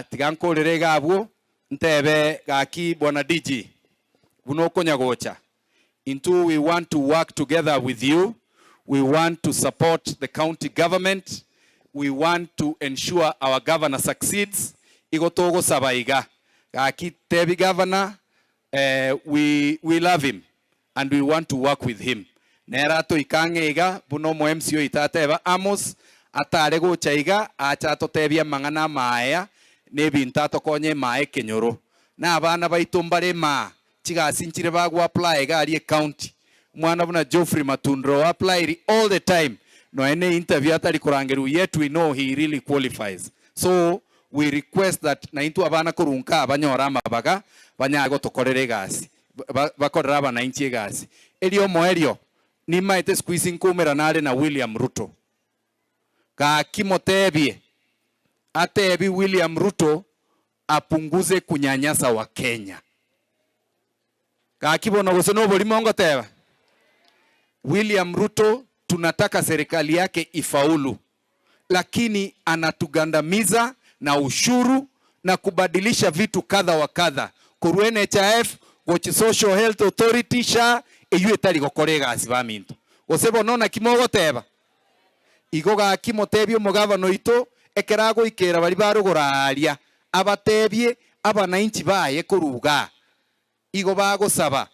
Tiga nkorere iga abwo, ntebe gaki Bwana DG, buna okonya gocha, intwe we want to work together with you, we want to support the county government, we want to ensure our governor succeeds, igo togosaba iga, gaki tebi governor we we love him and we want to work with him. Nere atoike ang'e iga buna omo MC oito ateba Amos atare gocha iga ache atotebie amang'ana amaaya na ebinto atokonye emaa ekenyoro. Na abana baito mbare emaa chigasi nchire bago apply iga aria ecounty. Omwana buna Geoffrey Matundura o applyiri all the time nonya ne interview atari korangerigwa yet we know he really qualifies. So we request that naintwe abana korwa nkaa banyore amabaga banyare gotokorera egasi. Bakorere abanainchi egasi. Erio omoerio, nimaete sikuisi nkoumerana are na William Ruto. Gaki motebie, atebi William Ruto apunguze kunyanyasa Wakenya. Gaki bono gose noborimo ngoteba? William Ruto tunataka serikali yake ifaulu, lakini anatugandamiza na ushuru na kubadilisha vitu kadha wa kadha korwa NHIF gochi Social Health Authority, SHA, eyio etari gokora egasi baminto. Gose bono naki mogoteba? Igo gaki motebie omogavana oito ekero agoikera baria barogoro aaria, abatebie abanainchi baye korwa igaa. Igo bagosaba,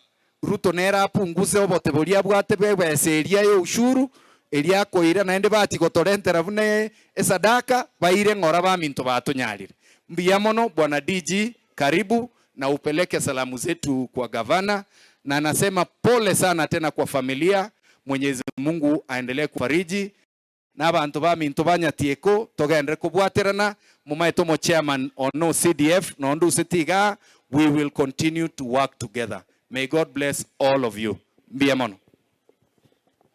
Ruto nere apunguse obote boria abwate bw'ebesa eria y'ushuru, eria akoira, naende bachie gotorentera buna esadaka, baire ng'ora baminto batonyarire. Mbuya mono Bwana DG, karibu na upeleke salamu zetu kwa gavana, na nasema pole sana tena kwa familia, Mwenyezi Mungu aendelee kufariji. Na abanto baminto ba Nyatieko togenderere kobwaterana, momaete omo chairman one o CDF nonde use igaa, we will continue to work together. May God bless all of you. Mbuya mono.